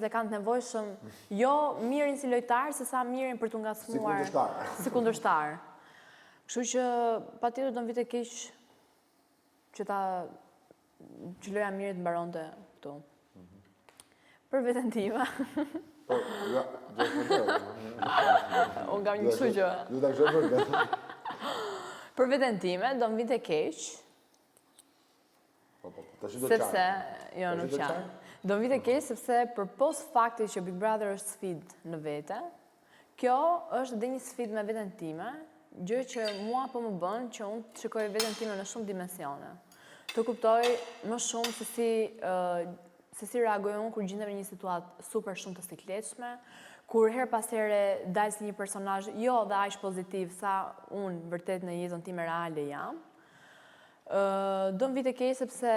njerëzit e kanë të nevojshëm jo Mirin si lojtar, se sa Mirin për të ngacmuar. Si kundërshtar. Si kundërshtar. Kështu që patjetër do më vinte keq që ta që loja e Mirit mbaronte këtu. Për veten time. Po, ja, do të mendoj. Unë kam një kështu që Do ta kisha bërë këtë. Për veten time do më vinte keq. Po, po, po, tash do Sepse, qaj. jo, Tash nuk do qaj. qaj? Do më vinte keq sepse përpos faktit që Big Brother është sfidë në vete, kjo është edhe një sfidë me veten time, gjë që mua po më bën që unë të shikoj veten time në shumë dimensione. Të kuptoj më shumë se si reagoj unë kur gjendem në një situatë super shumë të sikletshme, kur her pas here dal si një personazh jo dhe aq pozitiv sa unë vërtet në jetën time reale jam. Do më vinte keq sepse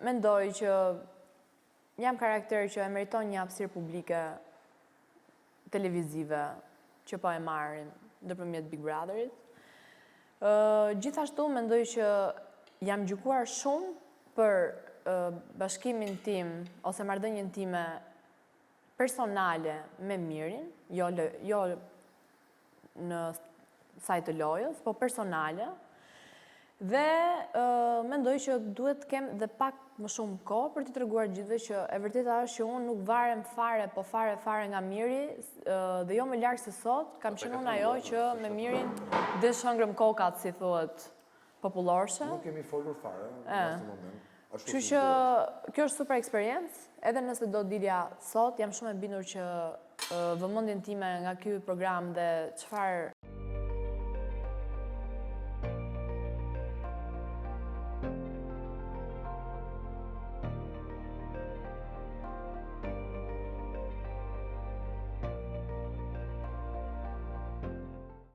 mendoj që jam karakter që e meriton një hapësirë publike televizive që po e marrim ndërpërmjet Big Brotherit. Gjithashtu mendoj që jam gjykuar shumë për bashkimin tim ose marrëdhënien time personale me Mirin, jo në saj të lojës, po personale. Dhe mendoj që duhet të kem dhe pak më shumë kohë për t'i treguar gjithëve që e vërteta është që unë nuk varem fare, po fare fare nga Miri, dhe jo më larg se sot, kam qenë unë ajo që me Mirin desh hëngrëm kokat, si thuhet popullorshë. Nuk kemi folur fare në asnjë moment. Ashtu Kështu si që duhet. Kjo është super eksperiencë, edhe nëse do dilja sot, jam shumë e bindur që vëmendjen time nga ky program dhe çfarë